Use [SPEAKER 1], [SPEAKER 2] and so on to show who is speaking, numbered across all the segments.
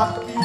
[SPEAKER 1] Oh.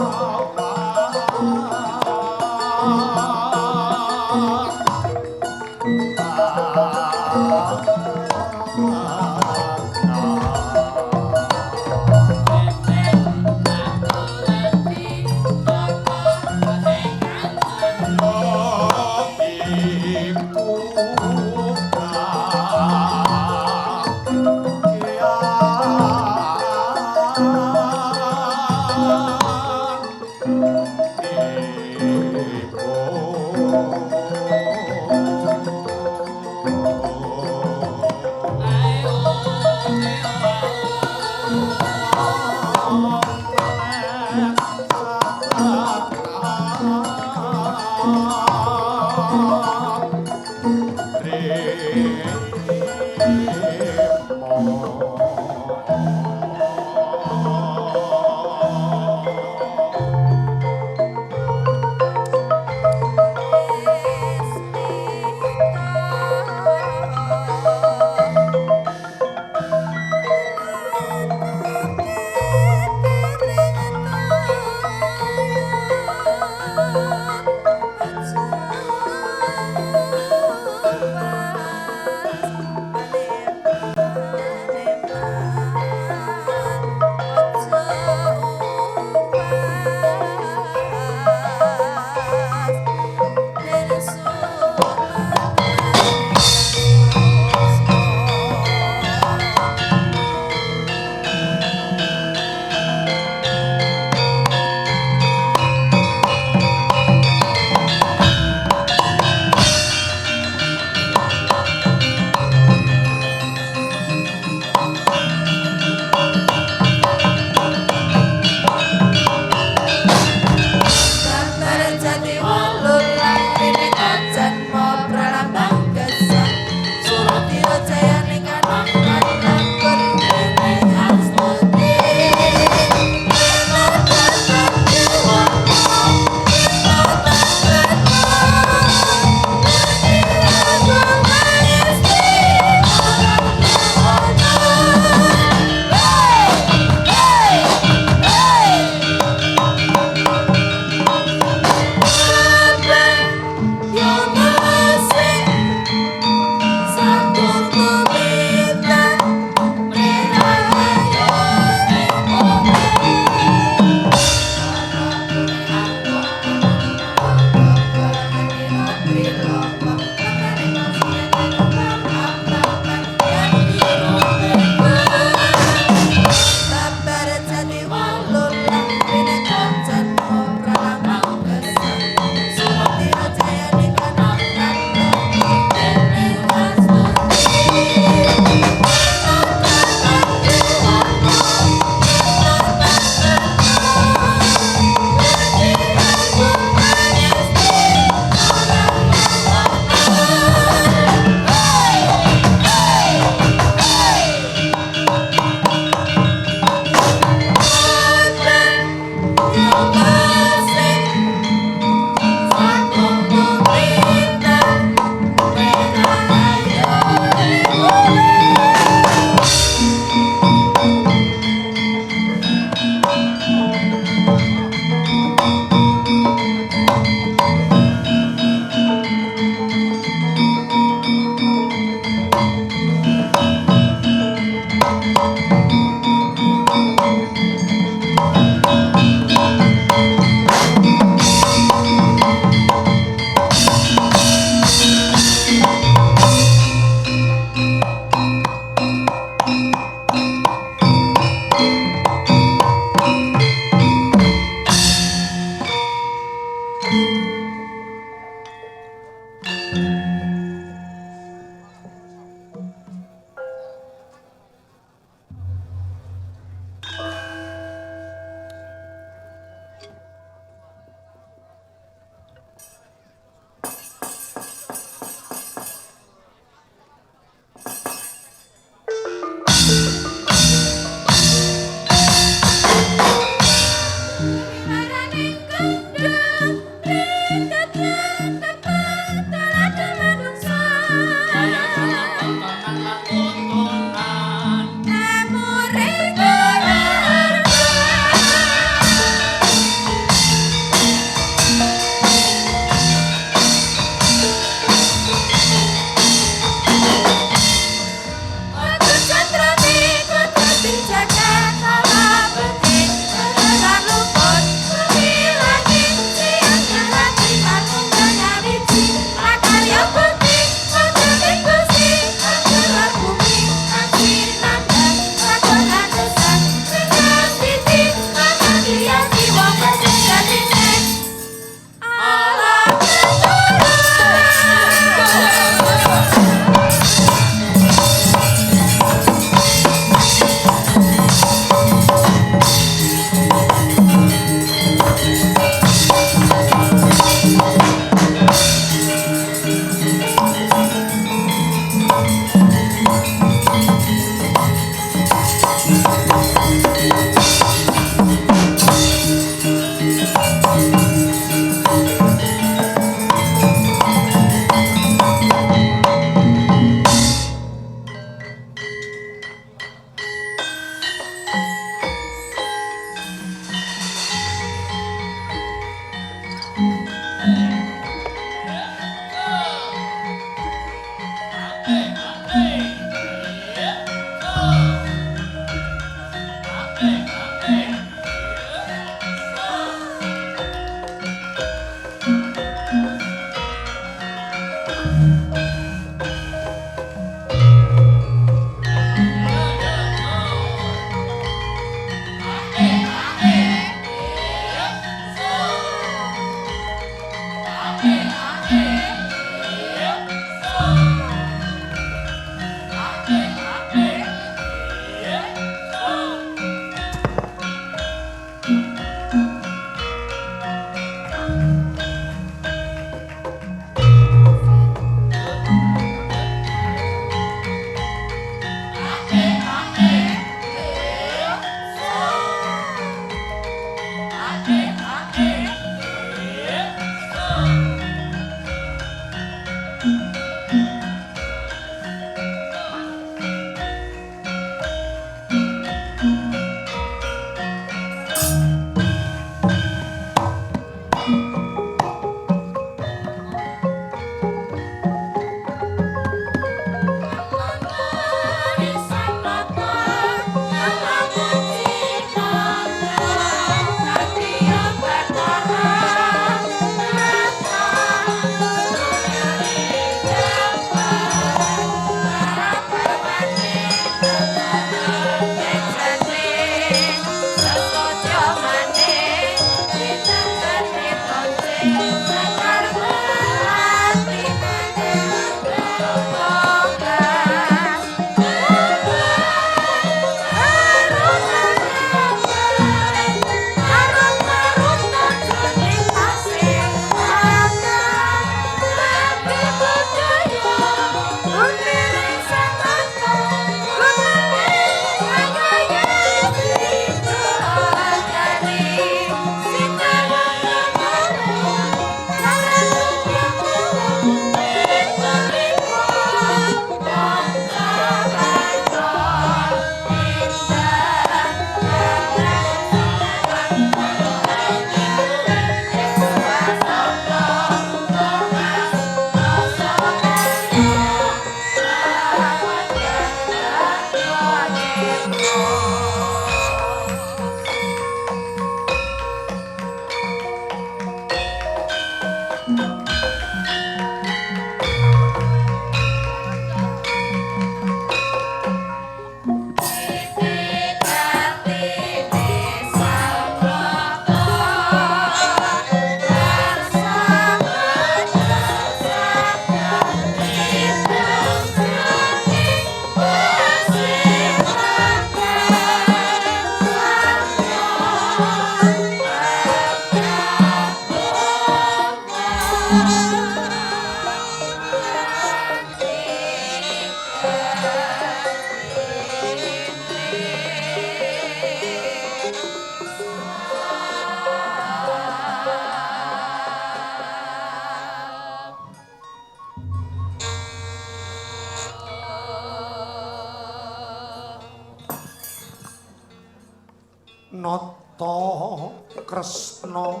[SPEAKER 1] Nata Kresna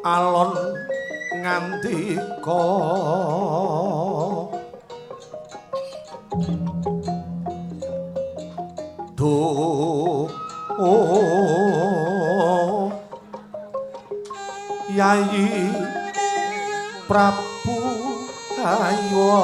[SPEAKER 1] alon ngandika duh Yayi Prabu ayo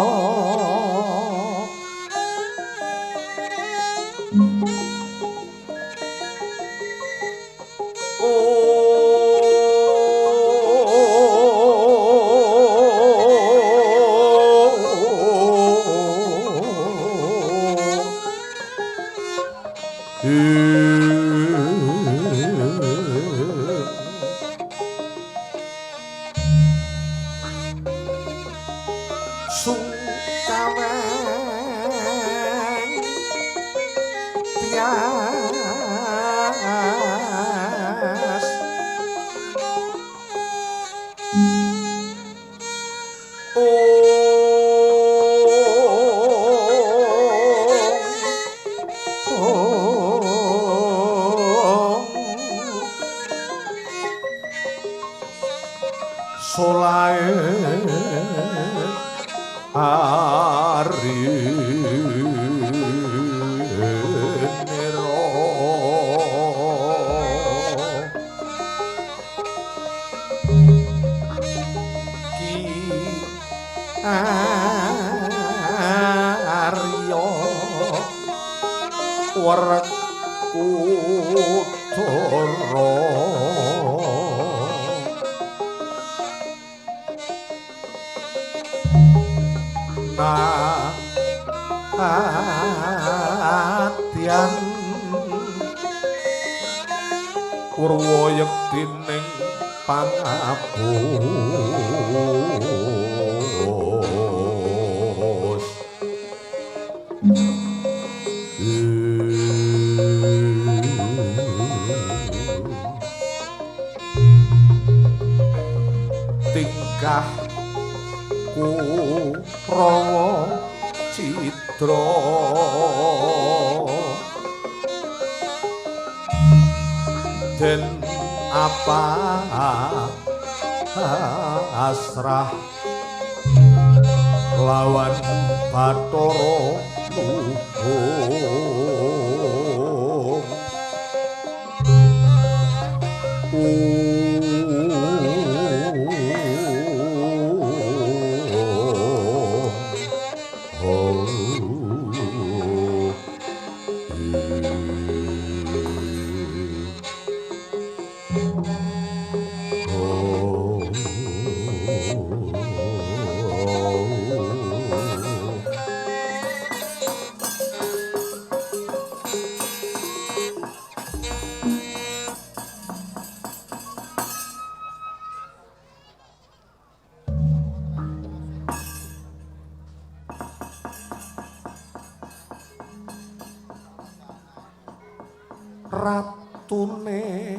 [SPEAKER 1] Ratune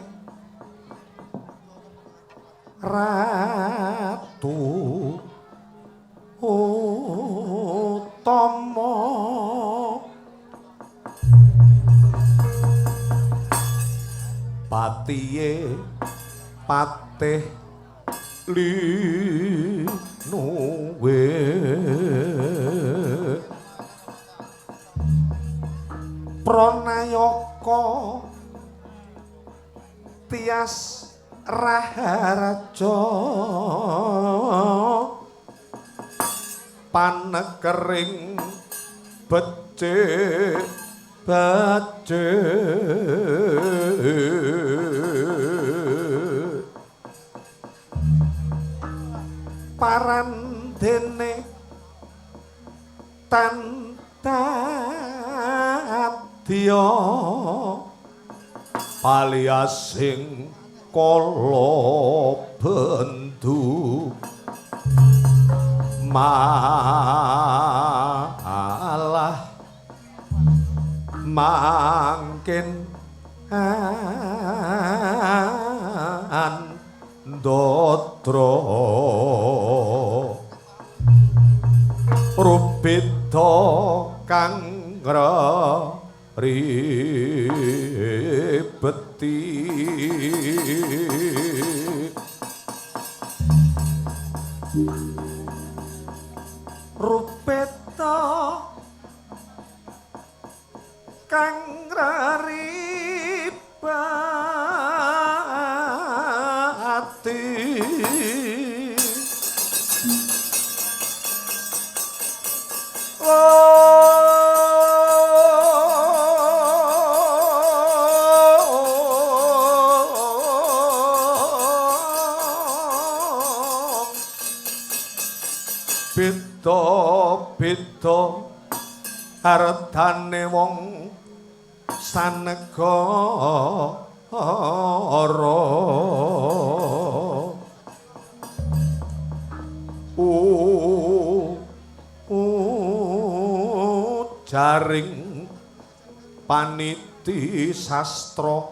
[SPEAKER 1] Ratu Utama patihe patih linuwe Pranayaka tias raharaja panekering becik becik parandene tantadya paliasing kala bendu malah mangkin andodra rubeda kang ngrerenga. Ribeti rupeta kang raribati beda-beda artane wong sanegara. Jaring paniti sastra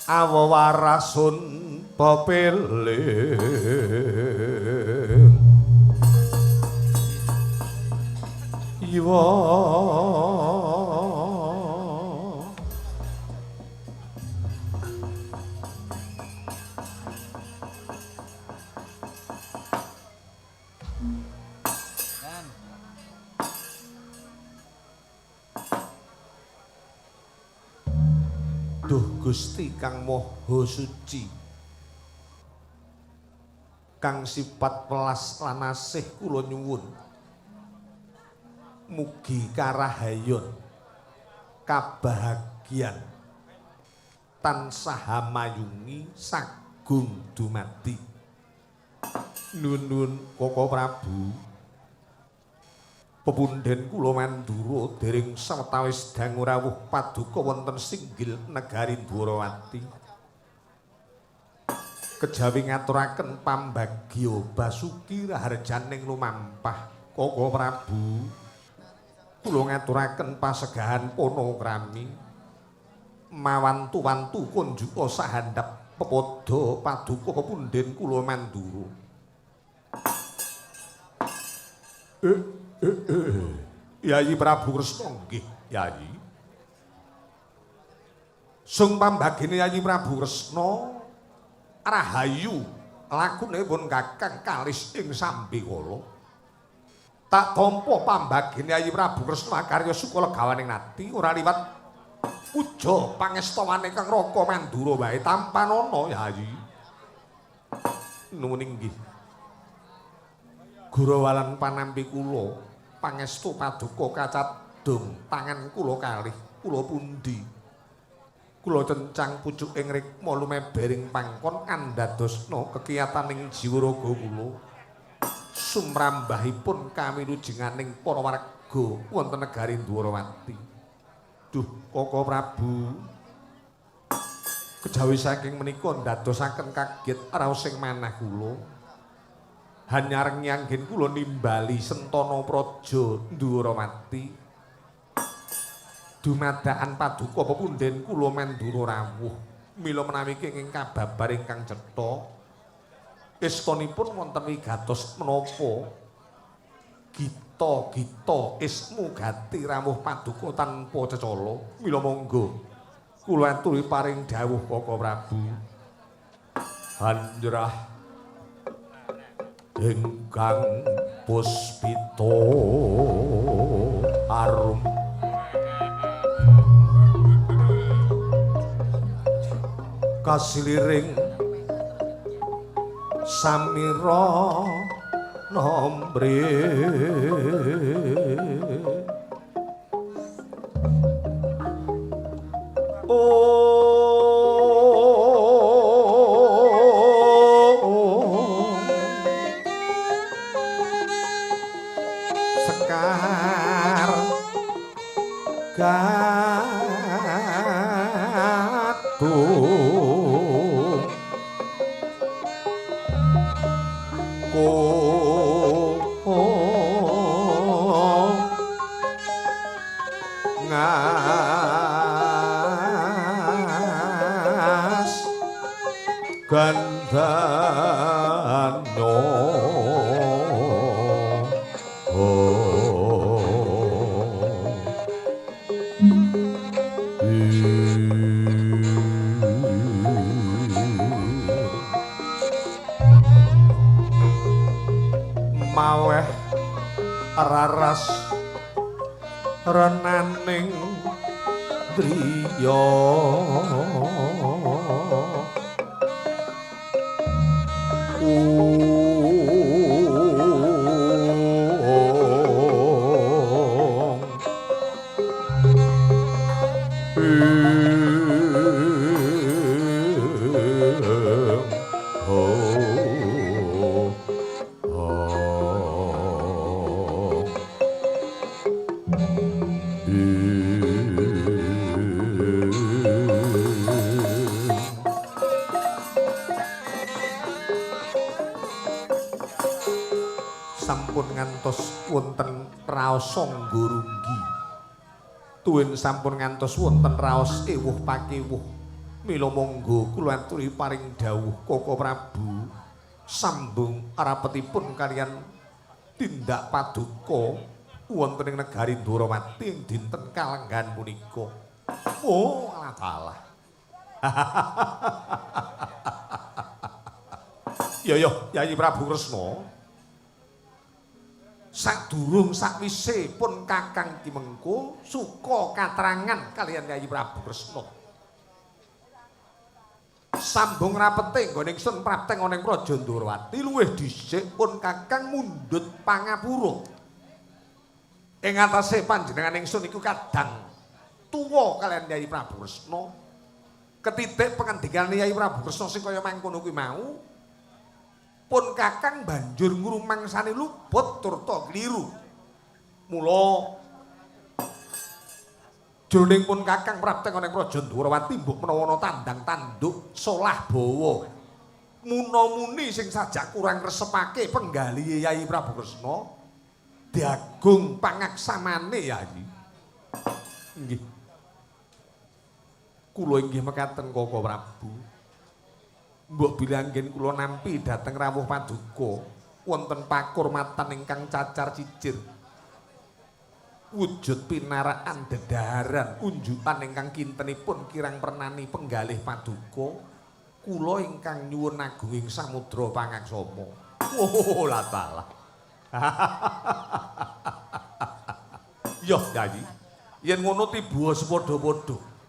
[SPEAKER 1] awawarasun pepeling iwa. Duh Gusti kang maha suci, kang sifat welas lan asih, kula nyuwun mugi karahayon kabahagyan tansah mayungi sagung dumadi. Nuwun Koko Prabu, pepunden kula Mandura dereng sawetawis dangu rawuh paduka wonten singgil negari Dwarawati. Kejawi ngaturaken pambagya basuki raharjaning lumampah Koko Prabu, kula ngaturaken pasegahan panokrami mawantu-wantu kunjuka sahandhap pepadha paduka pepunden kula Mandura. Yayi Prabu Kresna nggih, Yayi. Sung pambagene Yayi Prabu Kresna rahayu lakune pun Kakang Kalis ing sambekala. Tak tampa pambagene Yayi Prabu Kresna karya suka legawaning ati ora liwat puja pangestawane Kang Raka Mandura wae tampanana Yayi. Nuwun inggih. Gurawalan panampi kula pangestu paduka kacadung tangan kula kalih kula pundi. Kula cencang pucuk ing rikma lumebering pangkon andadosna kekiyataning jiwa raga kula. Sumrambahipun kamilujenganing para warga wonten negari Dwarawati. Duh Koko Prabu, kejawi saking menika ndadosaken kaget raos ing manah kula. Hanyarengi anggen kula nimbali sentana praja Dwarawati. Dumadakan paduka pepunden kula Mandura rawuh mila menawi kenging kababar ingkang cetha istonipun wonten wigatos menapa gita-gita ismu gati rawuh paduka tanpa cecala. Mila monggo kula aturi paring dawuh Koko Prabu. Hanjrah ingkang puspita arum kasiliring samira nombre sekar gadung ko ngas gandano. Saras renaning driya sampun ngantos wonten raos sangga runggi. Tuwin sampun ngantos wonten raos ewuh pakewuh. Mila monggo kula aturi paring dawuh Koko Prabu sambung rapetipun kaliyan tindak paduka wonten ing negari Ndwarawati ing dinten kalenggahan punika. Oh, alah dalah. Ya ya, Yayi Prabu Kresna. Sadurung sakwise pun Kakang ki mengko suka katrangan kaliyan Yayi Prabu Kresna. Sambung rapete nggone ingsun prapteng ana ing Praja Ndwarawati luwih dhisik pun Kakang mundhut pangapura. Ing atase panjenengan ingsun iku kadang tuwa kaliyan Yayi Prabu Kresna. Ketitik pengendikane Yayi Prabu Kresna sing kaya mangkono kuwi mau, pun Kakang banjur ngrumangsani luput turta kliru. Mula jroning pun Kakang prapteng ana ing Praja Ndwarawati mbok menawa ana tandang tanduk solah bawa muna-muni sing sajak kurang resepake penggalihe Yayi Prabu Kresna diagung pangaksamane Yayi. Nggih. Kula inggih mekaten Koko Prabu. Mbok bilanggen kula nampi dhateng rawuh paduka wonten pakurmatan ingkang cacar cicir. Wujud pinarakan dedaharan unjukan ingkang kintenipun kirang pernani penggalih paduka kula ingkang nyuwun agunging samudra pangaksama. Oh, la talah. Yo, Yayi. Yen ngono tiba sepadha-padha.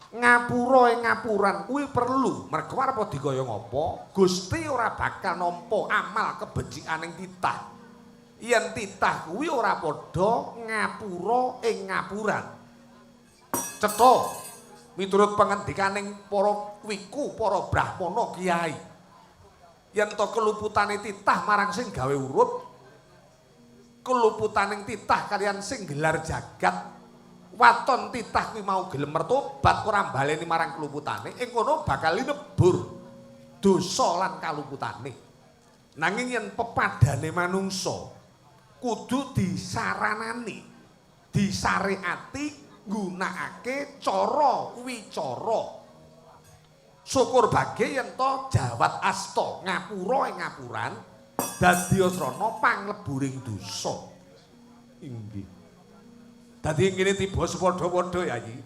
[SPEAKER 1] Ngapura ing ngapuran kuwi perlu mergo arep dikaya ngapa Gusti ora bakal nampa amal kebecikaning titah. Yen titah kuwi ora padha ngapura ing ngapuran. Cetha miturut pengendikaning para wiku, para brahmana kiai. Yen to keluputane titah marang sing gawe urip, keluputaning titah kaliyan sing gelar jagat, waton titah kuwi mau gelem mertobat ora baleni marang keluputane, ing kono bakal linebur dosa lan kaluputane. Nanging yen pepadane manungsa kudu disaranani, disareati nggunakake cara wicara. Syukur bage yen to jawat asta ngapura ing ngapuran dadi asrana pangleburing dosa. Inggih. Dadi ngene tiba sepadha-padha Yayi.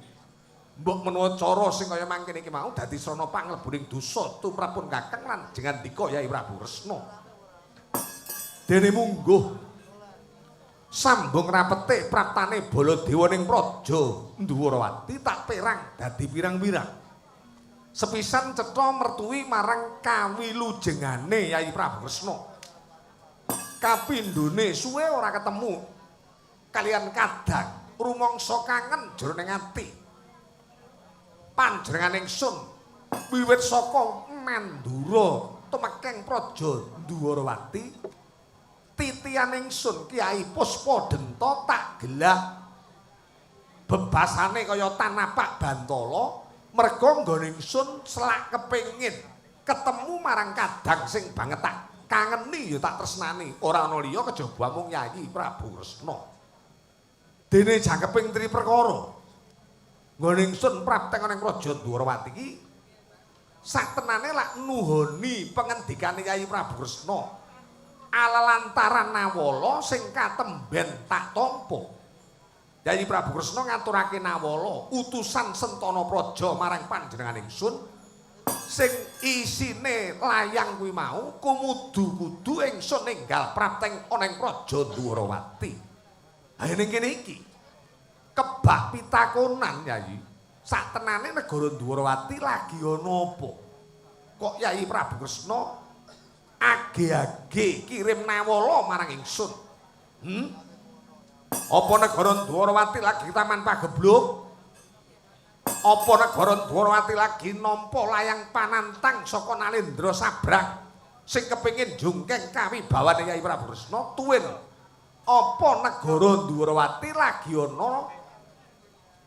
[SPEAKER 1] Mbok menawa cara sing kaya mangkene iki mau dadi srana pangleburing dosa tumrapun Kakang lan jengandika Yayi Prabu Kresna. Dene mungguh sambung rapete praptane Baladewa ning Praja Ndwarawati tak perang dadi pirang-pirang. Sepisan cetha mertuwi marang kawilujengane Yayi Prabu Kresna. Kapindhone suwe ora ketemu kalian kadang rumangsa kangen jroning ati. Panjenengan ingsun wiwit saka Mandura tumekeng Praja Ndwarawati, titian ingsun Kyai Puspa Denta tak gelak bebasane kaya tanapak bantala merga nggone ingsun selak kepengin ketemu marang kadang sing banget tak kangeni ya tak tresnani, ora ana liya kejaba mung Yayi Prabu Kresna. Dene jangkeping tri perkara nggone ingsun prapteng ana ing Praja Ndwarawati iki satenane lak nuhoni pengendikane Yayi Prabu Kresna ala lantaran nawala sing katemben tak tampa. Yayi Prabu Kresna ngaturake nawala utusan Sentana Praja marang panjenengan ingsun Sing isine layang kuwi mau kumudu kudu ingsun ninggal prapteng ana ing Praja Dwarawati. Ha ning kene iki kebak pitakonan Yayi. Satenane negara Dwarawati lagi ana apa? Kok Yayi Prabu Kresna age-age kirim nawala marang ingsun? Hmm? Apa negara Dwarawati lagi taman pagebluk? Apa negara Dwarawati lagi nampa layang panantang saka Nalendra Sabrang sing kepengin jungkeng kawibawane Yayi Prabu Kresna tuwin? Apa negara Dwarawati lagi ana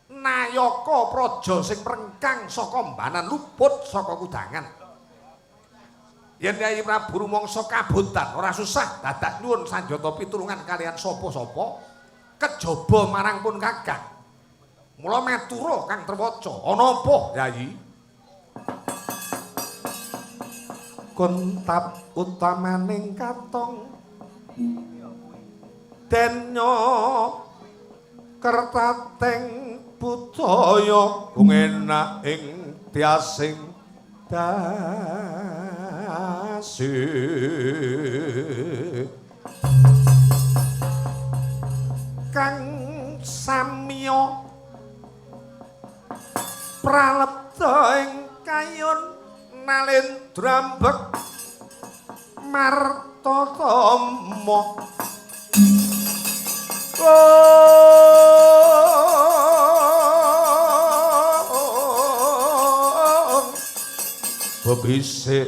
[SPEAKER 1] nayaka praja sing mrengkang saka mbanan luput saka kudangan? Yen Yayi Prabu rumangsa kabotan ora susah dadak nyuwun sanjata pitulungan kalian sapa-sapa kejaba marang pun Kakang. Mula matura Kang Trewaca, ana apa Yayi? Kontap utamaning katong denya kertateng budaya enak ing tiasing dasi kang samya pralebda ing kayun nalendrambek martatama. Bebisik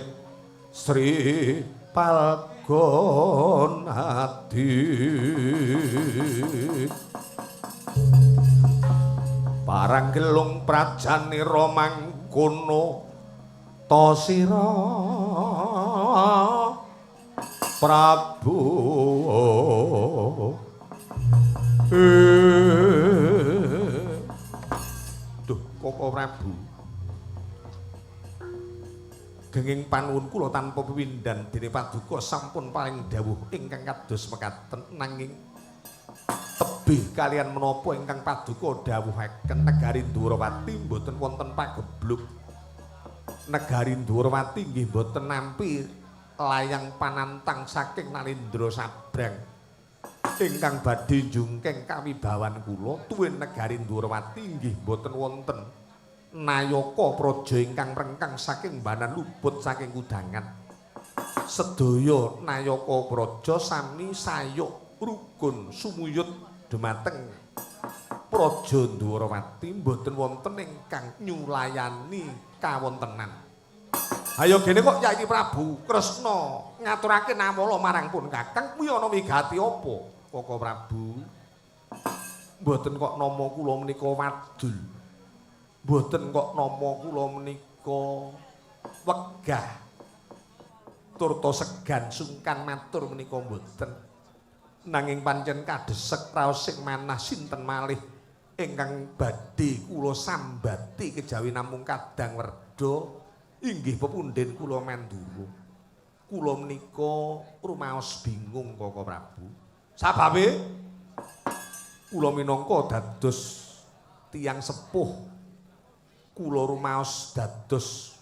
[SPEAKER 1] Sri Palgonadi parang gelung prajanira mangkono tasira Prabu. Duh Koko Prabu, genging panuwun kula tanpa pepindhan dene paduka sampun paring dawuh ingkang kados mekaten, nanging tebih kalian menapa ingkang paduka dawuhaken negari Dwarawati mboten wonten pagebluk. Negari Dwarawati nggih mboten nampi layang panantang saking Nalendra Sabrang ingkang badhe njungkeng kawibawan kula tuwin negari Dwarawati nggih mboten wonten nayaka praja ingkang rengkang saking mbanan luput saking kudangan. Sedaya nayaka praja sami sayuk rukun sumuyut dumateng Praja Dwarawati mboten wonten ingkang nyulayani kawontenan. Ayo gene kok Yayi Prabu Kresna ngaturake nawala marang pun Kakang kuwi ana wigati apa? Koko Prabu, mboten kok nama kula menika wadul. Mboten kok nama kula menika wegah turta segan sungkan matur menika mboten. Nanging pancen kadesek raos sing manah sinten malih ingkang badhe kula sambati kejawi namung kadang werda inggih pepundhen kula Mandura. Kula menika rumaos bingung Koko Prabu. Sababe kula minangka dados tiyang sepuh, kula rumaos dados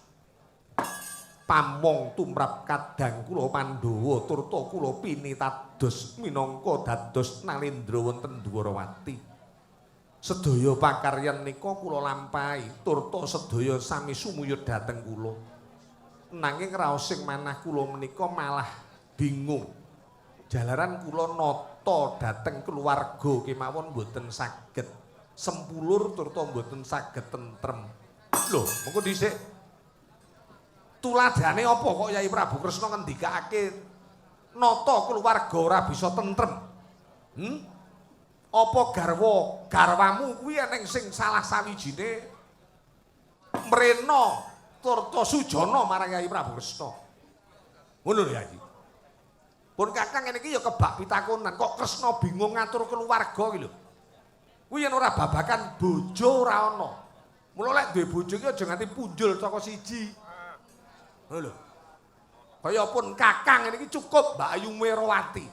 [SPEAKER 1] pamong tumrap kadang kula Pandhawa turta kula pinitados minangka dados Nalendra wonten Dwarawati. Sedaya pakaryan nika kula lampahi turta sedaya sami sumuyut dhateng kula. Nanging raos sing manah kula menika malah bingung. Jalaran kula nata dhateng keluarga kemawon mboten saged sempulur turta mboten saged tentrem. Lho, mengko dhisik tuladhane apa kok Yayi Prabu Kresna ngendikake nata keluarga ora bisa tentrem? Hmm? Apa garwa garwamu kuwi eneng sing salah sawijine mrena turta sujana marang Yayi Prabu Kresna? Ngono lho Yayi. Pun Kakang ngene iki ya kebak pitakonan, kok Kresna bingung ngatur keluarga iki lho. Kuwi yen ora babakan bojo ora ana. Mula lek duwe bojo iki aja nganti punjul saka siji. Ngono lho. Kaya pun Kakang ngene iki cukup Mbak Ayu Merawati.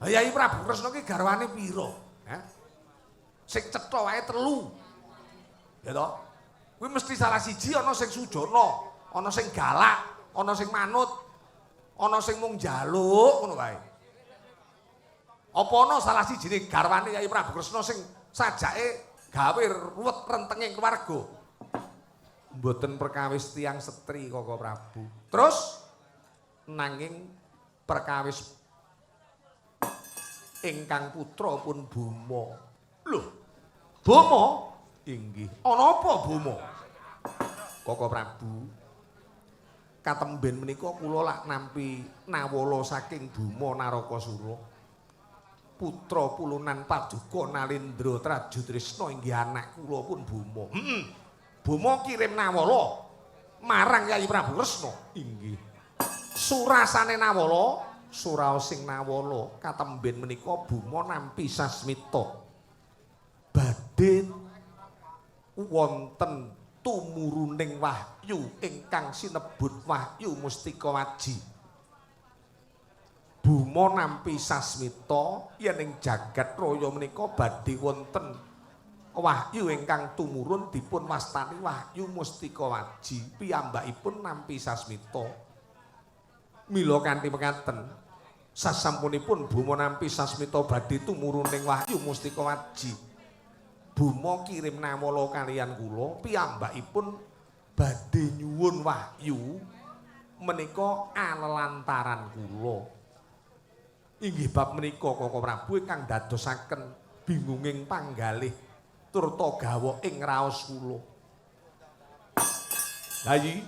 [SPEAKER 1] Yayi Prabu Kresna ki garwane pira? Hah? Sing cetha wae 3. Ya toh? Kuwi mesti salah siji ana sing sujana, ana sing galak, ana sing manut, ana sing mung njaluk ngono wae. Apa ana salah sijine garwane Yayi Prabu Kresna sing sajake gawe ruwet rentenging keluarga? Mboten perkawis tiyang setri Koko Prabu. Terus nanging perkawis ingkang putra pun Boma. Lho, Boma? Inggih. Ana apa Boma? Koko Prabu, katemben menika kula lak nampi nawala saking Boma Narakasura. Putra pulunan Paduka Nalendra Trajutrisna inggih anak kula pun Boma. Heeh. Boma kirim nawala marang Yayi Prabu Kresna. Inggih. Surasane nawala, suraosing nawala katemben menika Boma nampi sasmita. Badhe wonten tumuruning wahyu ingkang sinebut Wahyu Mustika Waji. Buma nampi sasmita yen ing jagat raya menika badhe wonten wahyu ingkang tumurun dipun wastani Wahyu Mustika Waji. Piyambakipun nampi sasmita. Mila kanthi mekaten, sasampunipun Buma nampi sasmita badhe tumuruning Wahyu Mustika Waji, Buma kirim nawala kaliyan kula, piyambakipun badhe nyuwun wahyu menika alelantaran kula. Inggih bab menika Koko Prabu ingkang dadosaken bingunging panggalih turta gawok ing raos kula. Lha iki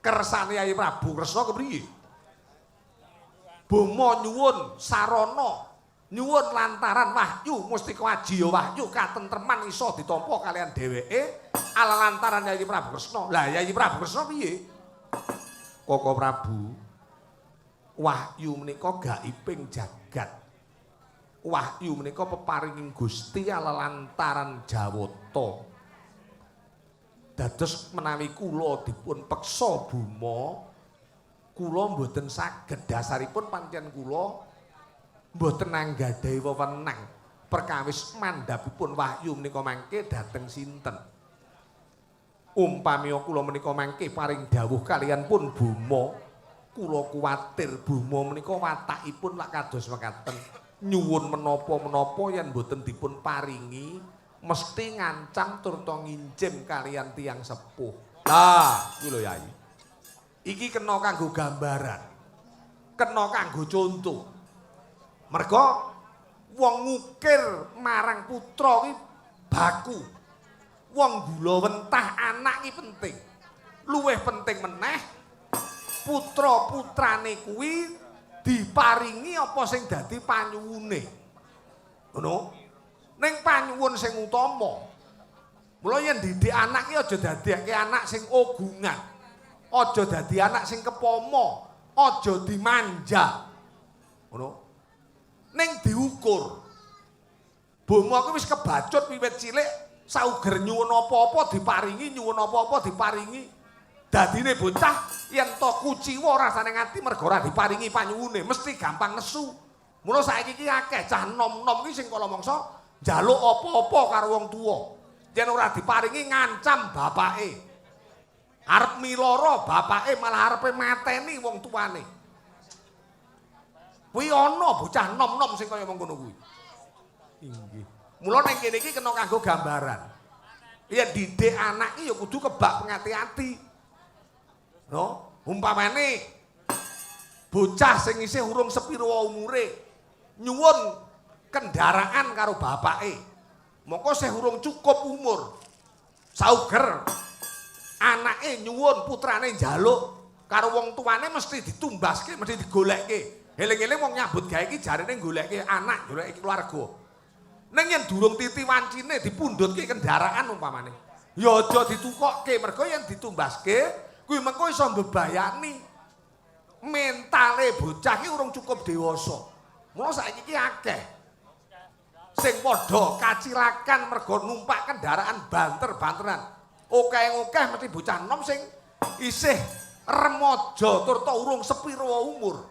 [SPEAKER 1] kersane Yayi Prabu Kresna kepriye? Boma nyuwun sarana, nyuwun lantaran wahyu Mustika Waji, ya wahyu katentreman iso ditampa kaliyan dheweke ala lantaran Yayi Prabu Kresna. Lah Yayi Prabu Kresna piye? Koko Prabu, wahyu menika gaibing jagat. Wahyu menika peparinging Gusti ala lantaran jawata. Dados menawi kula dipun peksa Buma, kula mboten saged, dasaripun pancen kula mboten anggadhahi wewenang perkawis mandhapipun wahyu menika mangke dhateng sinten. Umpami kula menika mangke paring dawuh kaliyan pun Buma, kula kuwatir Buma menika watakipun lak kados mekaten. Nyuwun menapa-menapa yen mboten dipun paringi mesti ngancam turta ngincim kaliyan tiyang sepuh. Lah, kuwi lho Yai. Iki kena kanggo gambaran. Kena kanggo contoh. Merga wong ngukir marang putra kuwi baku. Wong gula wentah anak ki penting. Luwih penting meneh putra-putrane kuwi diparingi apa sing dadi panyuwune. Ngono. Ning panyuwun sing utama. Mula yen didik anak ki aja dadekke anak sing ogungan. Aja dadi anak sing kepomo, aja dimanja. Ngono. Ning diukur. Boma kuwi wis kebacut wiwit cilik, sauger nyuwun apa-apa diparingi, nyuwun apa-apa diparingi. Dadine bocah yen to kuciwa rasane ngati mergo ora diparingi panyuwune, mesti gampang nesu. Mula saiki iki akeh cah nom-nom ki sing kala mangsa njaluk apa-apa karo wong tuwa. Yen ora diparingi ngancam bapake. Arep miloro bapake malah arepe mateni wong tuane. Kuwi ana bocah nom-nom sing kaya mengkono kuwi. Inggih. Mula ning kene iki kena kanggo gambaran. Yen didik anak iki ya kudu kebak pengati-ati. No, umpamane bocah sing isih urung sepiro umure nyuwun kendaraan karo bapake. Mongko sih urung cukup umur. Sauger anake nyuwun, putrane njaluk karo wong tuane mesti ditumbaske, mesti digolekke. Eling-eling wong nyambut gawe iki jarene golekke anak, goleki keluarga. Ning yen durung titi wancine dipundhutke kendaraan umpamane. Ya aja ditukokke, mergo yen ditumbaske kuwi mengko iso mbebayani mentale bocah ki urung cukup dewasa. Mula saiki ki akeh sing padha kacilakan mergo numpak kendaraan banter-banteran. Okeh-okeh mesti bocah enom sing isih remaja turta urung sepiro umur.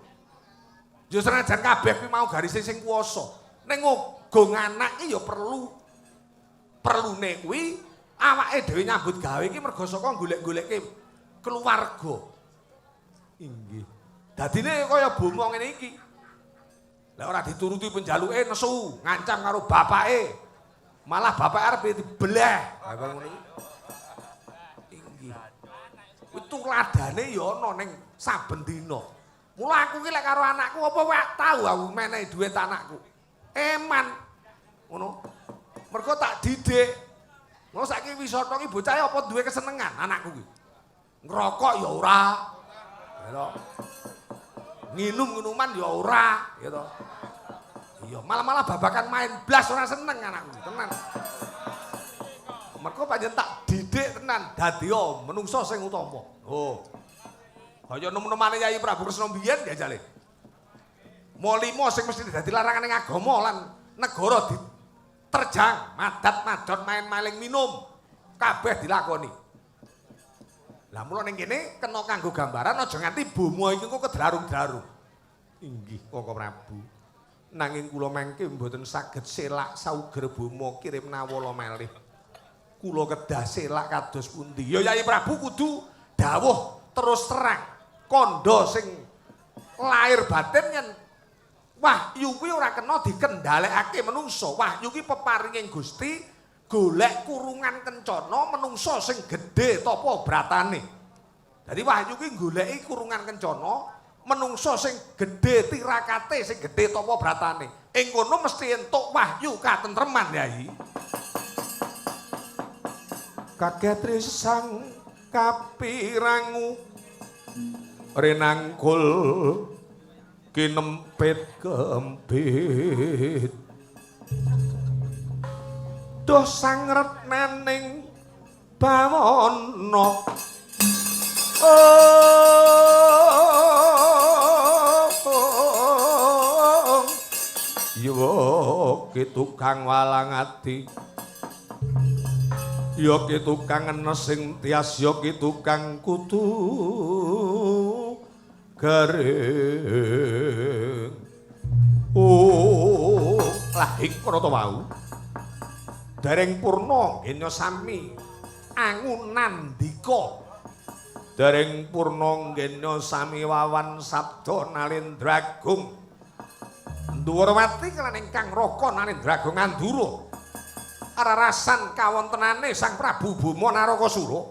[SPEAKER 1] Ya senajan kabeh kuwi mau garise sing kuwasa. Ning uga anak ki ya perlu. Perlune kuwi Awake dhewe nyambut gawe iki mergo saka golek-golekke keluarga. Inggih. Dadine kaya bomo ngene iki. Lah ora dituruti penjaluke nesu, ngancam karo bapake. Malah bapake arep dibeleh. Lah ngono iki. Inggih. Kuwi tuladane ya ana ning saben dina. Mula aku ki lek karo anakku apa wae tau aku menehi dhuwit anakku. Eman. Ngono. Mergo tak didik. Ngono saiki wisata ki bocahe apa duwe kesenengan anakku ki. Ngerokok ya ora. Ya to. Nginum-minuman ya ora, ya to. Iya, malah-malah babakan main blas ora seneng anakku, tenan. Mergo pancen tak didik tenan dadi menungso sing utama. Oh. Kaya nem-nemane Yayi Prabu Kresna mbiyen jajale. Mo limo sing mesti dadi larangan ning agama lan negara diterjang, madat-madot main maling minum, kabeh dilakoni. Lah mula ning kene kena kanggo gambaran aja nganti bomo iki engko kedrarung-drarung. Inggih, Koko Prabu. Nanging kula mangke mboten saged selak sauger bomo kirim nawala malih. Kula kedah selak kados pundi? Ya Yayi Prabu kudu dawuh terus terang. Kandha sing lahir batin yen wahyu kuwi ora kena dikendhalekake menungso. Wahyu kuwi peparinging Gusti golek kurungan kencana menungso sing gedhe tapa bratane. Dadi wahyu kuwi goleki kurungan kencana menungso sing gedhe tirakate, sing gedhe tapa bratane. Ing kono mesti entuk wahyu katentreman, Yai. Kaget risang kapirangu renangkul kinempit kempit. Duh sangretnaning bawana. Oh, yo ki tukang walang ati, yo ki tukang enes sing tias, yo ki tukang kutu garing. Oh, lah iku to wau. Dereng purna ngenya sami angunandika. Dereng purna ngenya sami wawan sabda Nalendragung. Ndhuwurwati kelan ingkang raka Nalendragung Andura. Rarasan kawontenane Sang Prabu Boma Narakasura.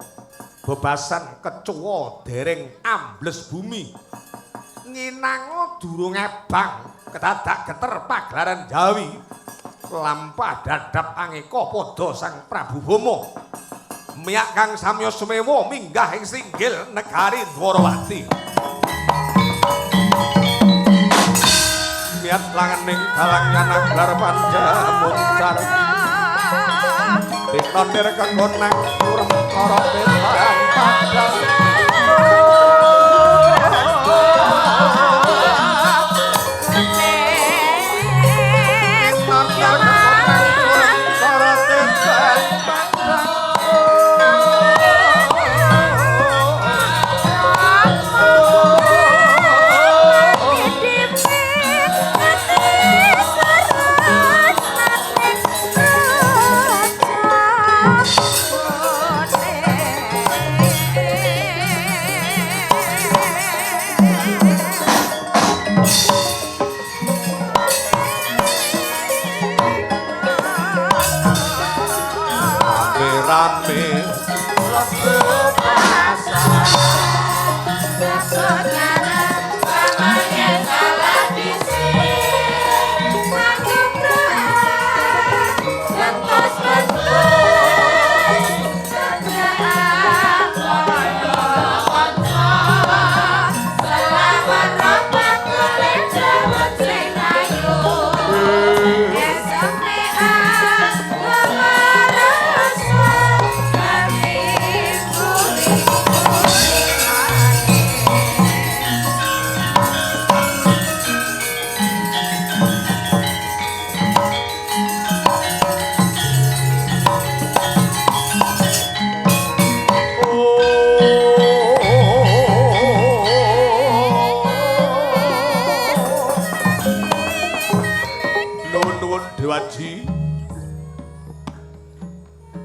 [SPEAKER 1] Bebasan kecuwa dereng ambles bumi. Nginanga durung ebang kedadak geter pagelaran Jawi. Lampah dadap angeka padha Sang Prabu Boma. Miyak kang samya sumewa minggah ing singgil negari Dwarawati. Miat langening galang nyanang gelar panjamuncar. Ditonir kekonang urem kara petan padang.
[SPEAKER 2] Raja.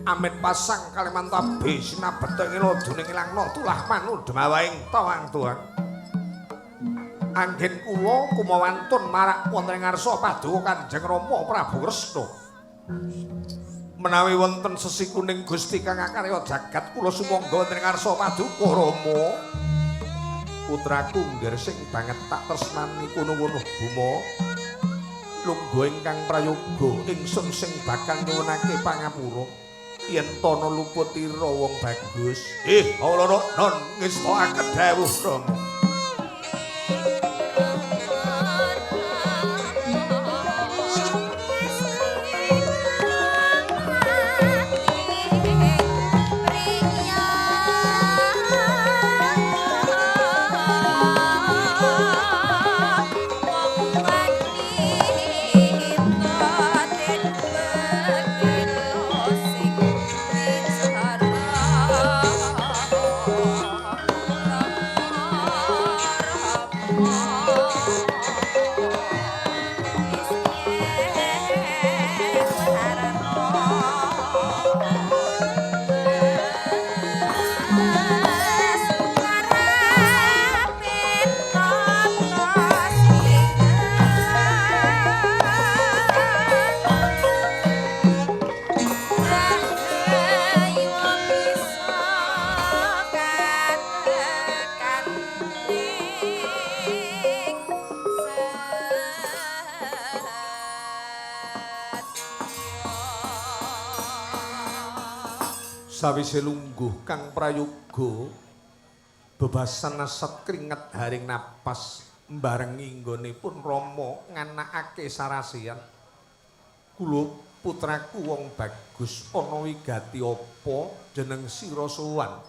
[SPEAKER 1] Amit pasang kalimantabe sinabeta ing lodone ngilangna tulah manu demawaing tawang tuang. Anggen kula kumawantun marak wonten ing ngarsa paduka Kanjeng Rama Prabu Kresna. Menawi wonten sesi kuning Gusti kang akarya jagat kula sumangga wonten ing ngarsa paduka Rama. Putraku nggir sing banget tak tresnani kono-kono Buma. Lungguh ingkang prayoga ingsun sing bakal nyuwunake pangapura. Yen tono luputira wong bagus. Ala non ngestokaken dawuh Rama. Sawise lungguh kang prayoga bebasan aset kringet haring napas mbarengi nggonipun Rama nganakake sarasian. Kula putraku wong bagus ana wigati apa jeneng sira sowan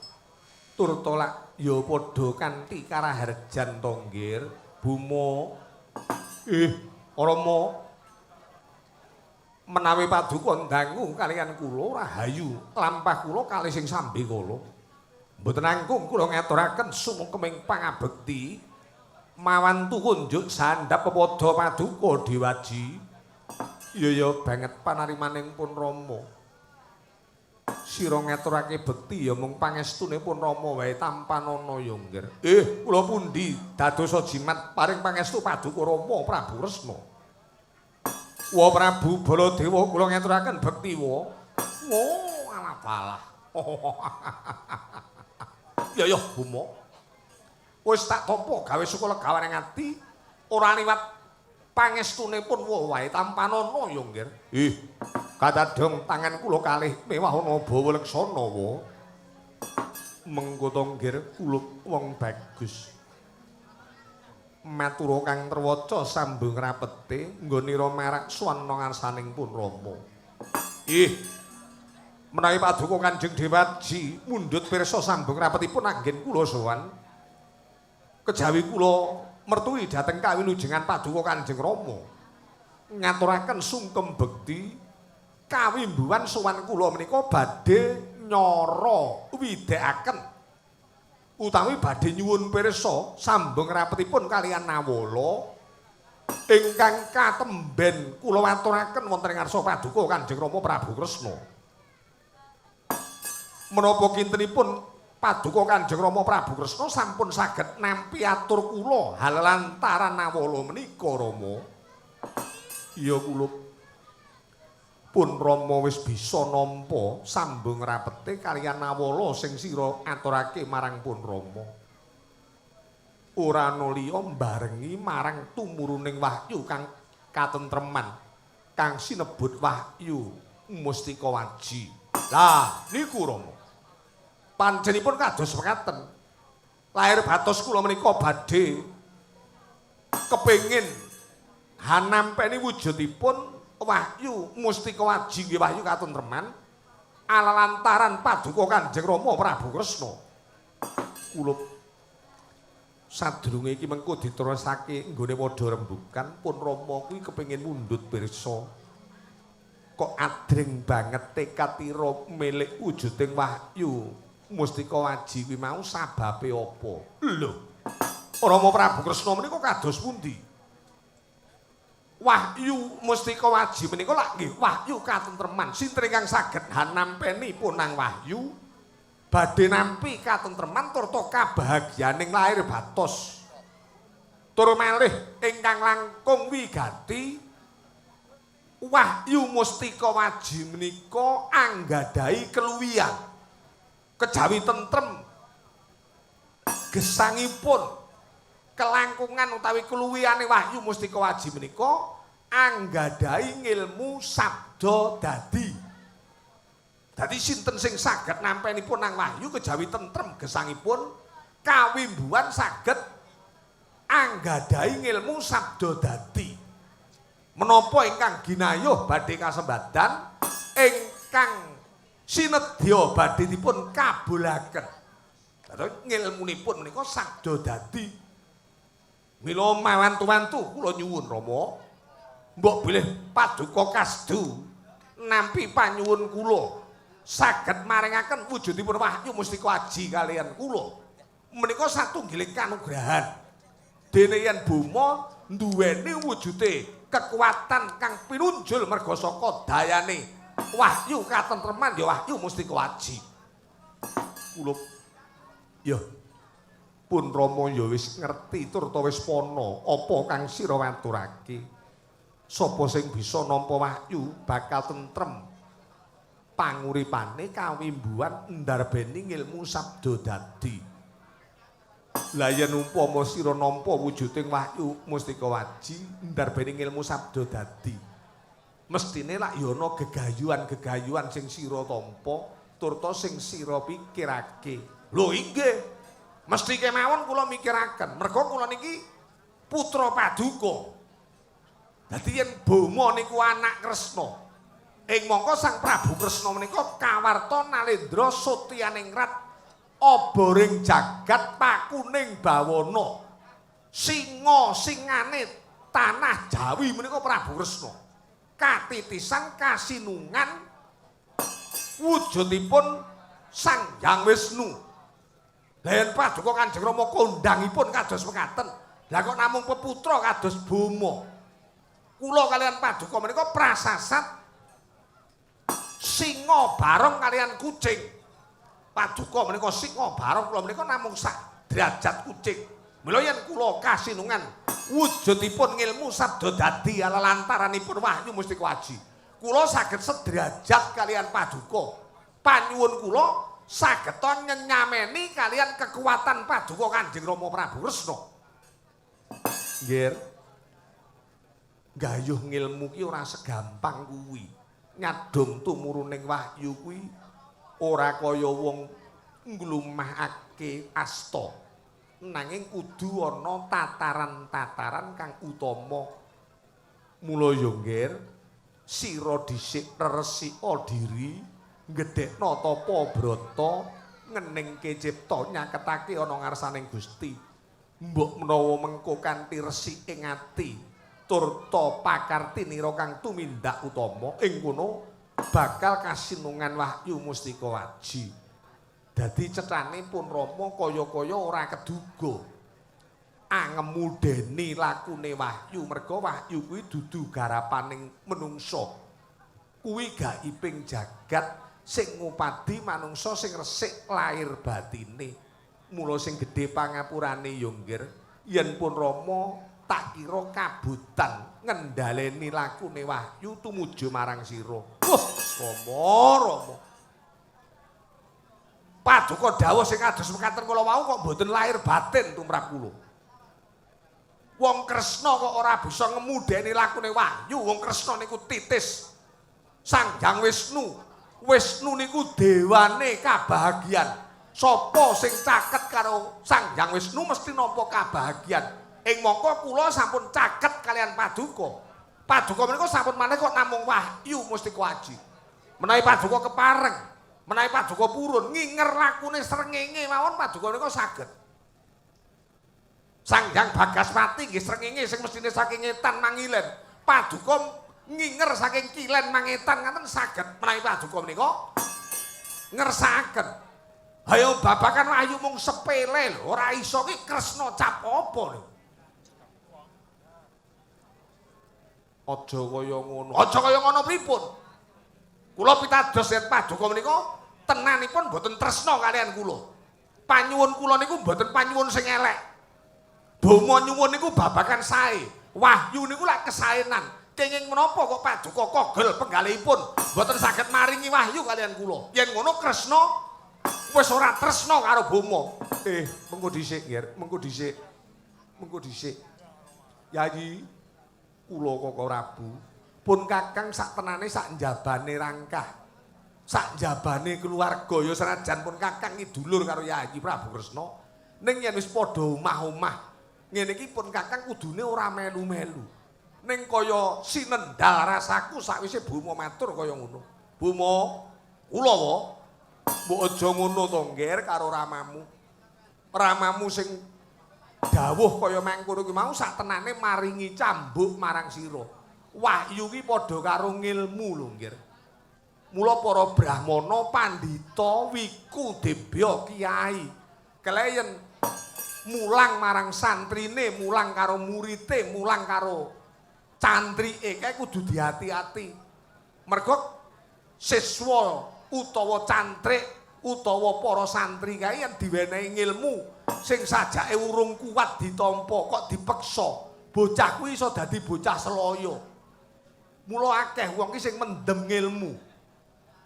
[SPEAKER 1] tur tolak ya padha kanthi karaharjan to nggir Buma. Rama, menawi paduka ndangu kaliyan kula rahayu lampah kula kalih sing sambekala. Mboten angkung kula ngaturaken sumengkeming pangabekti mawantu kunjuk sandhap pepadha paduka Dewaji. Iya ya banget panarimaning pun Rama. Sira ngaturake bekti ya mung pangestune pun Rama wae tampanana ya nggir. Kula pundi dadosa jimat paring pangestu paduka Rama Prabu Kresna. Wa Prabu Baladewa kula ngaturaken bekti wa. Wo alah balah. Ya ya Buma. Wis tak tampa gawe suka legawane ati ora liwat pangestune pun wa wae tampanana ya nggir. Kadadong tangan kula kalih mewah ana bawa leksana wa. Mengko to nggir kula wong bagus. Matura kang terwaca sambung rapete nggonira marak swanna ngarsaning pun Rama. Menawi paduka Kanjeng Dewaji mundhut pirsa sambung rapetipun anggen kula sowan. Kejawi kula mertui dhateng kawilujengan paduka Kanjeng Rama. Ngaturaken sungkem bekti kawimbuhan sowan kula menika badhe nyara widhekaken utawi badhe nyuwun pirsa sambung rapetipun kaliyan Nawala ingkang katemben kula aturaken wonten ing ngarsa paduka Kanjeng Rama Prabu Kresna. Menapa kintenipun paduka Kanjeng Rama Prabu Kresna sampun saged nampi atur kula hal lantaran Nawala menika Rama? Iya kula pun Rama wis bisa nampa sambung rapete kaliyan Nawala sing sira aturake marang pun Rama. Ora ana liya mbarengi marang tumuruning wahyu kang katentreman kang sinebut wahyu Mustika Waji. Lah niku Rama. Panjenipun kados mekaten. Lahir batos kula menika badhe kepengin hanampeni wujudipun wahyu Mustika Waji nggih wahyu katentreman ala lantaran paduka Kanjeng Rama Prabu Kresna. Kula sadurunge iki mengko diterusake nggone padha rembugan pun Rama kuwi kepengin mundhut pirsa. Kok adreng banget tekad ira milik wujuding wahyu Mustika Waji kuwi mau sababe apa? Lho, Rama Prabu Kresna menika kados pundi? Wahyu Mustika Waji menika lak nggih wahyu katentreman. Sinten ingkang saged hanampeni punang wahyu badhe nampi katentreman turta kabahagyaning lahir batos. Tur malih ingkang langkung wigati, Wahyu Mustika Waji menika anggadhahi keluwihan kejawi tentrem gesangipun kelangkungan utawi keluwihane Wahyu Mustika Waji menika anggadhahi ngilmu sabda dadi. Dadi sinten sing saged nampenipun nang wahyu kejawi tentrem gesangipun kawimbuhan saged anggadhahi ngilmu sabda dadi. Menapa ingkang ginayuh badhe kasembadan ingkang sinedya badhe dipun kabulaken. Dados ngilmunipun menika sabda dadi. Mila mawantu-wantu kula nyuwun Rama, mbok bilih paduka kasdu nampi panyuwun kula saged maringaken wujudipun Wahyu Mustika Aji kaliyan kula. Menika satunggiling kanugrahan. Dene yen Boma nduweni wujude kekuatan kang pinunjul merga saka dayane wahyu katentreman ya Wahyu Mustika Aji. Kula ya pun Rama ya wis ngerti turta wis pana apa kang sira aturake. Sapa sing bisa nampa wahyu bakal tentrem panguripane kawimbuhan ndarbeni ngilmu sabda dadi. Lah yen umpama sira nampa wujuding Wahyu Mustika Waji ndarbeni ngilmu sabda dadi, mestine lak ya ana gegayuhan-gegayuhan sing sira tampa turta sing sira pikirake. Lho inggih, mesti kemawon kula mikiraken, merga kula niki putra paduka. Dadi yen Boma niku anak Kresna, ing mangka Sang Prabu Kresna menika kawarta nalendra sutyaningrat oboring jagat pakuning bawana. Singa singane tanah Jawi menika Prabu Kresna. Katitisan kasinungan wujudipun Sang Hyang Wisnu. Lah yen paduka Kanjeng Rama kondhangipun kados mekaten, lah kok namung peputra kados Boma. Kula kaliyan paduka menika prasasat singa barong kaliyan kucing. Paduka menika singa barong, kula menika namung sak derajat kucing. Mila yen kula kasinungan wujudipun ngilmu sabda dadi lantaranipun Wahyu Mustika Aji, kula saged sederajat kaliyan paduka. Panyuwun kula saged nyenyameni kaliyan kekuatan paduka Kanjeng Rama Prabu Kresna. Nggih. Gayuh ngilmu ki ora segampang kuwi. Nyadong tumuruning wahyu kuwi ora kaya wong nglumahake asta. Nanging kudu ana tataran-tataran kang utama. Mula ya nggir, sira dhisik reresika diri, nggedhekna tapa brata, ngeningke cipta nyaketake ana ngarsaning Gusti. Mbok menawa mengko kanthi resik ing ati turta pakartinira kang tumindak utama ing kono bakal kasinungan Wahyu Mustika Waji. Dadi cethane pun Rama kaya-kaya ora keduga. Angemudeni lakune wahyu, merga wahyu kuwi dudu garapaning menungsa. Kuwi gaibing jagat sing ngupadi manungsa sing resik lahir batine. Mula sing gedhe pangapurane ya nggir, yen pun Rama tak kira kabutan ngendhaleni lakune wahyu tumuju marang sira. Wah, Rama, Rama. Paduka dawuh sing kados mekaten kula wau kok mboten lahir batin tumrap kula. Wong Kresna kok ora bisa ngemudeni lakune wahyu, wong Kresna niku titis Sang Hyang Wisnu. Wisnu niku dewane kabahagian. Sapa sing caket karo Sang Hyang Wisnu mesti nampa kabahagian. Ing mangka kula sampun caket kaliyan paduka. Paduka menika sampun maneh kok namung Wahyu Mustika Aji. Menawi paduka kepareng, menawi paduka purun nginger lakune srengenge mawon paduka menika saged. Sang Hyang Bagaspati nggih srengenge sing mestine saking etan mangilen. Paduka nginger saking kilen mangetan ngaten saged menawi paduka menika ngersakaken. Hayo babakan wahyu mung sepele lho, ora iso ki Kresna cap apa lho. Aja kaya ngono. Aja kaya ngono pripun? Kula pitados yen paduka menika tenanipun mboten tresna kalian kula. Panyuwun kula niku mboten panyuwun sing elek. Boma nyuwun niku babagan sae. Wahyu niku lak kesaenan. Kenging menapa kok paduka kogel penggalihipun mboten saged maringi wahyu kalian kula. Yen ngono Kresna wis ora tresna karo Boma. Mengko dhisik, Nger, mengko dhisik. Mengko dhisik. Yayi, kula Koko Prabu pun kakang sak tenane sak njabane rangkah. Sak njabane keluarga ya senajan pun kakang iki dulur karo Yayi Prabu Kresna. Ning yen wis padha omah-omah ngene iki pun kakang kudune ora melu-melu. Ning kaya sinendal rasaku sakwise Boma matur kaya ngono. Boma, kula wae mbok aja ngono to, Ngger, karo ramamu. Ramamu sing dawuh kaya mangkono ki mau sak tenane maringi cambuk marang sira. Wahyu ki padha karo ngilmu lho, Ngger. Mula para brahmana, pandhita, wiku, debya, kiai keleyen mulang marang santrine, mulang karo murite, mulang karo cantrike kae kudu diati-ati. Mergo siswa utawa cantrik utawa para santri kae yen diwenehi ngilmu sing sajake urung kuat ditampa kok dipeksa, bocah kuwi iso dadi bocah selaya. Mula akeh wong ki sing mendem ngilmu.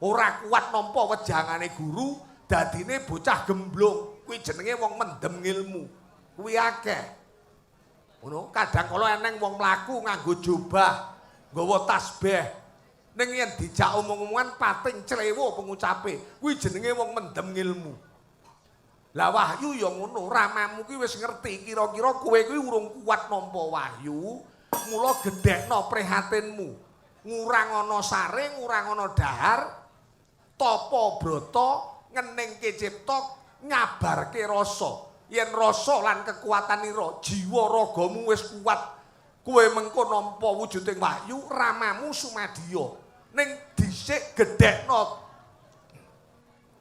[SPEAKER 1] Ora kuat nampa wejangane guru, dadine bocah gemblung. Kuwi jenenge wong mendem ngilmu. Kuwi akeh. Ngono, kadang kala eneng wong mlaku nganggo jubah, nggawa tasbih. Ning yen dijak omong-omongan pating clewo pengucape, kuwi jenenge wong mendem ngilmu. Lah wahyu ya ngono, ramamu ki wis ngerti kira-kira kowe kuwi urung kuat nampa wahyu, mula gedhekno prihatinmu. Ngurang ana sare, ngurang ana dahar, tapa brata, ngeningke cipta, nyabarke rasa. Yen rasa lan kekuatanira, jiwa ragamu wis kuat, kowe mengko nampa wujuding wahyu, ramamu sumadya. Ning dhisik gedhekno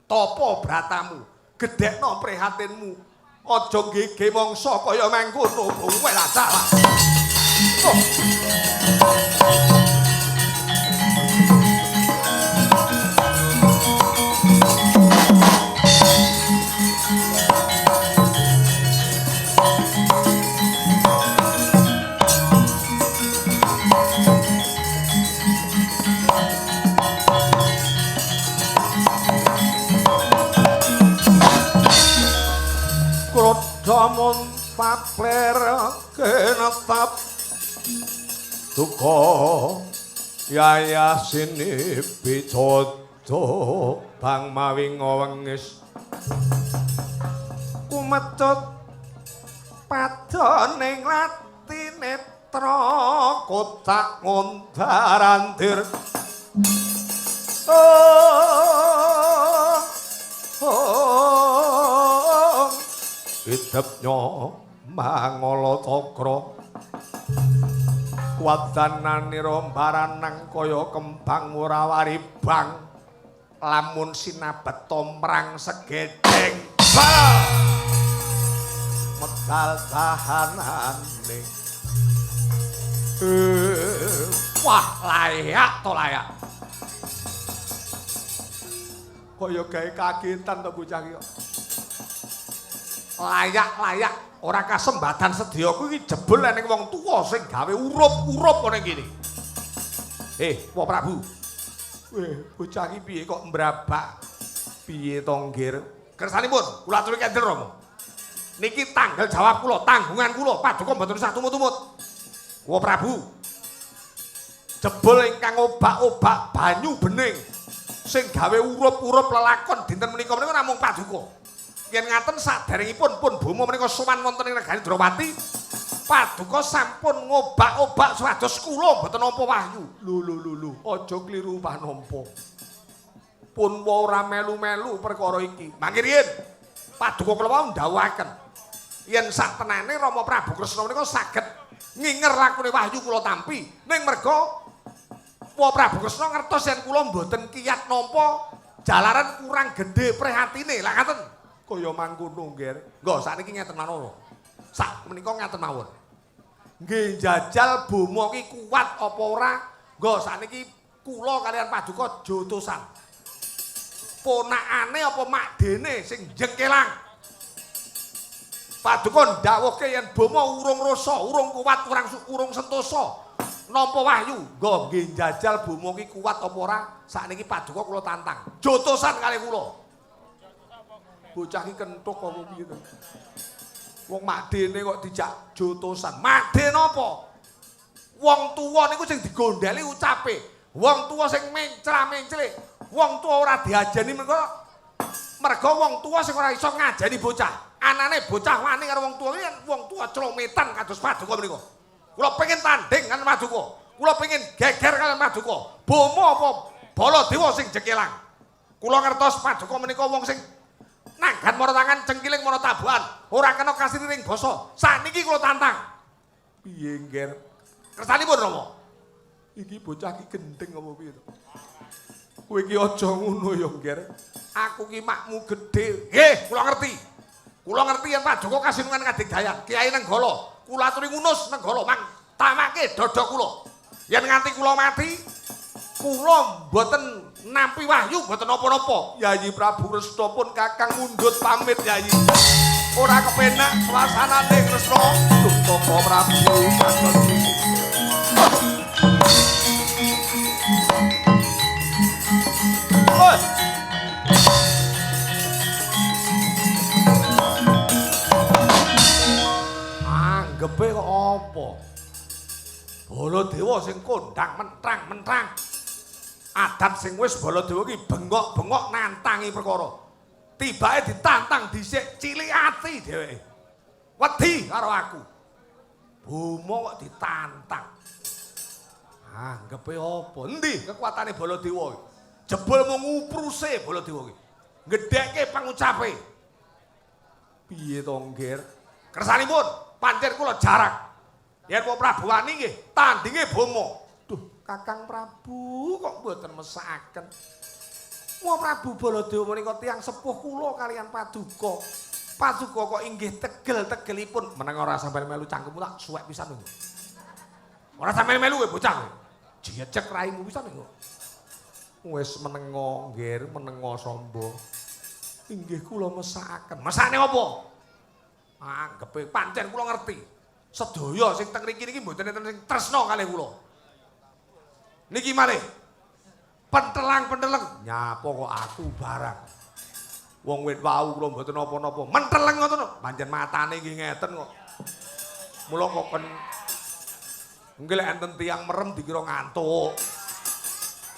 [SPEAKER 1] tapa bratamu, gedhekno prihatinmu. Aja gege mangsa kaya mangkono, kowe lah salah. Oh. Krodamun tapler kenetap duka yayasini bijodo bang mawi ngwengis kumecut padane lati netra kotak ngondarandir. Oh, oh, idepnya mangala cakra wadananira mbaranang kaya kembang murawari bang lamun sinabeta mrang segedheng bal medal tahanane. Wah, layak to layak kaya gawe kagetan to bocah iki. Layak-layak ora kasembadan sedya kuwi jebul eneng wong tuwa sing gawe urup-urup ngene kene. Wa Prabu. Bocah iki piye kok mbrabak? Piye to, Nggir? Kersanipun kula aturi kendel Rama. Niki tanggal jawab kula, tanggungan kula, paduka mboten usah tumut-tumut. Wa Prabu. Jebul ingkang obak-obak banyu bening sing gawe urup-urup lelakon dinten menika menika namung paduka. Yen ngaten saderengipun pun Boma menika sowan wonten ing negari Drawati, paduka sampun ngobak-obak supados kula mboten nampa wahyu. Lho lho lho lho, aja kliru panampa. Pun ora melu-melu perkara iki. Mangke riyin paduka kula wau ndhawuhaken yen sak tenane Rama Prabu Kresna menika saged nginger lakune wahyu kula tampi, ning merga Wa Prabu Kresna ngertos yen kula mboten kiyat nampa jalaran kurang gedhe prihatine. Lah ngaten. Kaya mangkono, Ngger. Nggo sakniki ngeten manara. Sak menika ngaten mawon. Nggih jajal Boma ki kuat apa ora? Nggo sakniki kula kalian paduka jotosan. Ponakane apa makdene sing jengkelang? Paduka ndhawuhke yen Boma urung rasa, urung kuat, urung sentosa. Nampa wahyu, nggo nggih jajal Boma ki kuat apa ora? Sakniki paduka kula tantang. Jotosan kalih kula. Bocah ki kenthuk apa piye to? Wong makdene kok dijak jotosan. Makde napa? Wong tuwa niku sing digondheli ucape. Wong tuwa sing mencla-menclik. Wong tuwa ora diajeni mergo wong tuwa sing ora iso ngajeni bocah. Anane bocah wani karo wong tuwa iki wong tuwa clometan kados paduka menika. Kula pengin tanding kan paduka. Kula pengin geger kalian paduka. Boma apa Baladewa sing jekelang. Kula ngertos paduka menika wong sing nanggan mara tangan cengkiling mara tabuhan, ora kena kasiriring basa. Sakniki kula tantang. Piye, Ngger? Kersanipun Rama? Iki bocah iki gendeng apa piye to? Kowe iki aja ngono ya, Ngger. Aku ki makmu gedhe. Nggih, kula ngerti. Kula ngerti yen paduka kasinungan kadigdayan, Kiai Nenggala. Kula aturi ngunus Nenggala mang tamake dada kula. Yen nganti kula mati, kula mboten nampi wahyu mboten napa-napa. Yayi Prabu Kresna pun kakang mundhut pamit Yayi. Ora kepenak suasanane Kresna. Duh Koko Prabu kakang iki. Oi. Anggepe kok apa? Baladewa sing kondang mentrang-mentrang. Adat sing wis Baladewa iki bengok-bengok nantangi perkara. Tibake ditantang dhisik cilik ati dheweke. Wedi karo aku. Boma kok ditantang. Anggepe apa? Endi kekuatane Baladewa iki? Jebul mung ngupruse Baladewa iki. Gedhekke pangucape. Piye to, Ngger? Kersanipun pancen kula jarak. Yen Pak Prabu wani nggih tandinge Boma. Duh, Kakang Prabu kok mboten mesakaken. Wah Prabu Baladewa menika tiyang sepuh kula kalian paduka. Paduka kok inggih tegel-tegelipun. Meneng ora sampeyan melu cangkemmu tak suwek pisan lho. Ora sampeyan melu kowe bocah kowe. Jejeg raimu pisan lho. Wis menengo, Ngger, menengo Samba. Inggih kula mesakaken. Mesakne apa? Anggepe pancen kula ngerti. Sedaya sing teng mriki niki mboten enten sing tresna kalih kula. Niki malih. Pentelang-penteleng nyapa kok aku barang. Wong wit wau kula mboten napa-napa. Menteleng ngoten lho. Pancen matane nggih ngeten kok. Mula kok ken nggih lek enten tiyang merem dikira ngantuk.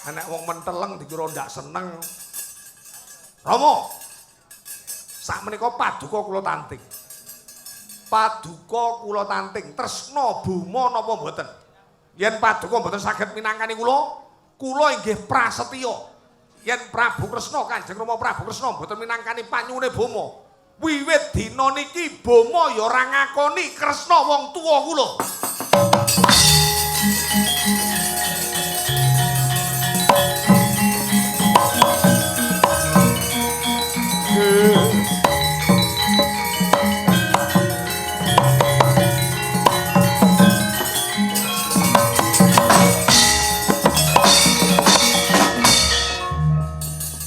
[SPEAKER 1] Enek wong menteleng dikira ndak seneng. Rama. Sakmenika paduka kula tanting. Paduka kula tanting tresna Boma napa mboten? Yen paduka mboten saged minangkani kula, kula inggih prasetya. Yen Prabu Kresna Kanjeng Rama Prabu Kresna mboten minangkani panyuwune Boma, wiwit dina niki Boma ya ora ngakoni Kresna wong tuwa kula.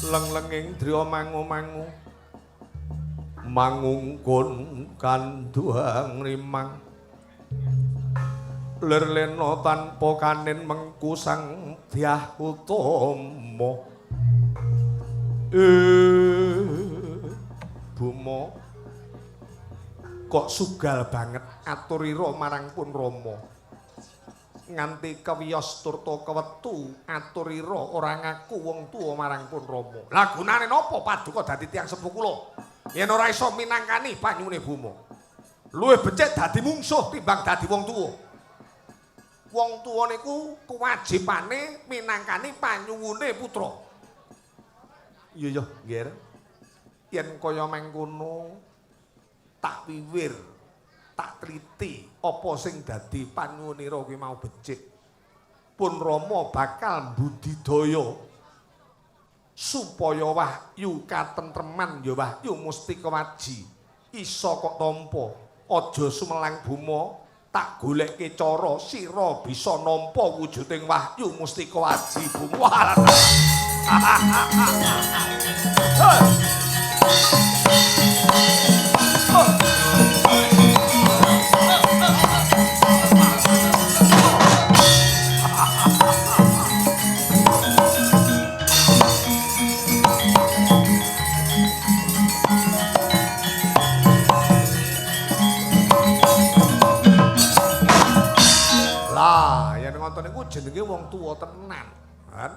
[SPEAKER 1] Leng-lenging driya mangu-mangu mangungkun kanduang rimang lir lena tanpa kanin mengku sang Dyah Utama. Boma kok sugal banget aturira marang pun Rama nganti kewiyos turta kewetu aturira ora ngaku wong tuwa marang pun Rama. Lah gunane napa paduka dadi tiyang sepuh kula yen ora iso minangkani panyuwune Boma? Luwih becik dadi mungsuh timbang dadi wong tuwa. Wong tuwa niku kewajibane minangkani panyuwune putra. Iya ya, Ngger. Yen kaya mengkono tak wiwir, tak teliti apa sing dadi panyuwunira kuwi mau becik. Pun Rama bakal mbudidaya supaya wahyu katentreman ya wahyu mustika waji iso kok tampa. Aja sumelang Boma, Tak golekke cara sira bisa nampa wujuding wahyu mustika aji bumi. Lah, yen ngoten niku jenenge wong tuwa tenan, kan?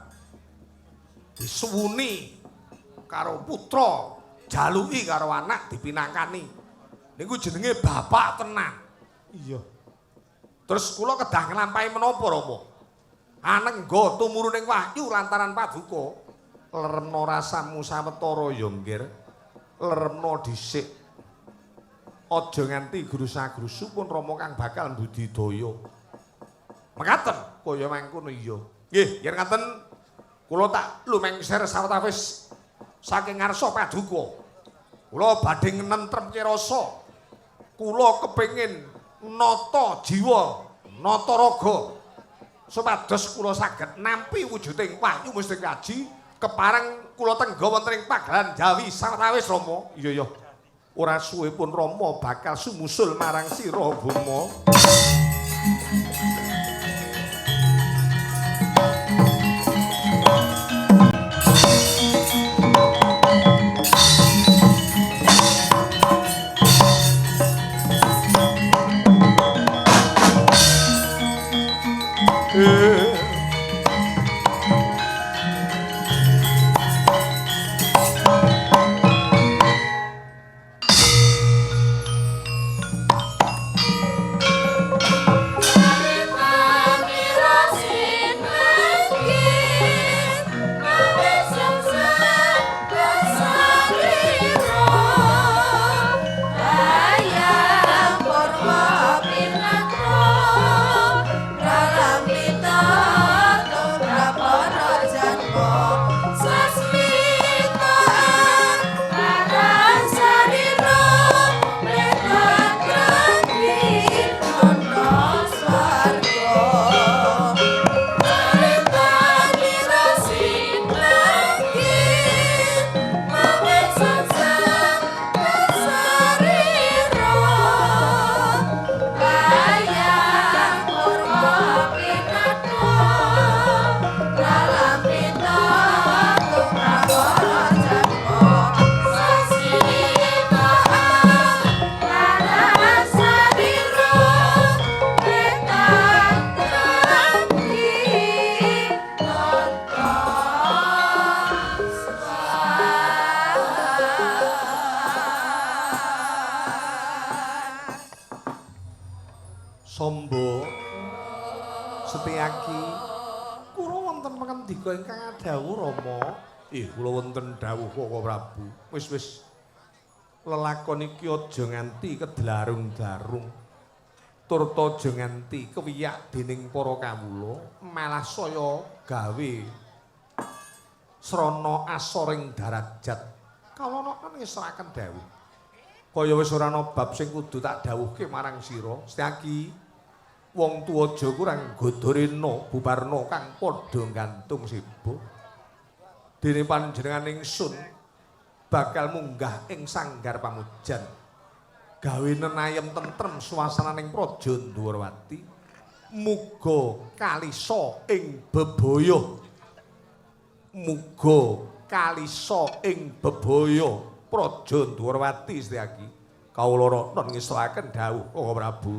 [SPEAKER 1] Disuwuni karo putra, jaluki karo anak dipinangkani. Niku jenenge bapak tenan. Iya. Terus kula kedah nglampahi menapa, Rama? Anengga tumuruning wahyu lantaran paduka. Leremna rasamu sawetara ya, Nggir. Leremna dhisik. Aja nganti grusa-grusu pun Rama kang bakal mbudidaya. Mekaten kaya mangkono iya. Nggih, yen ngaten kula tak lumengser sawetawis saking ngarsa paduka. Kula badhe nentremke rasa. Kula kepengin nata jiwa, nata raga supados kula saged nampi wujuding wahyu mustika aji kepareng kula tengga wonten ing pagelaran Jawi sawetawis Rama. Iya ya. Ora suwe pun Rama bakal sumusul marang sira Boma. Sombo Setyaki kula wonten pangandika ingkang adhawuh Rama. Kula wonten dawuh Koko Prabu. Wis wis lelakon iki aja nganti kedlarung-darung. Tur aja nganti kewiyak dening para kawula, malah saya gawe srana asoring darajat. Kawula ngesakaken dawuh. Kaya wis ora ana bab sing kudu tak dawuhke marang sira, Setyaki. Wong tuwa aja kurang godorena bubarna kang padha gantung sibuk. Dene panjenengan ingsun bakal munggah ing sanggar pamujan. Gawe nenayem tentrem suasananing praja Ndhurawati. Muga kalisa ing bebaya. Muga kalisa ing bebaya praja Ndhurawati Setyaki. Kawula rana ngestokaken dawuh Koko Prabu.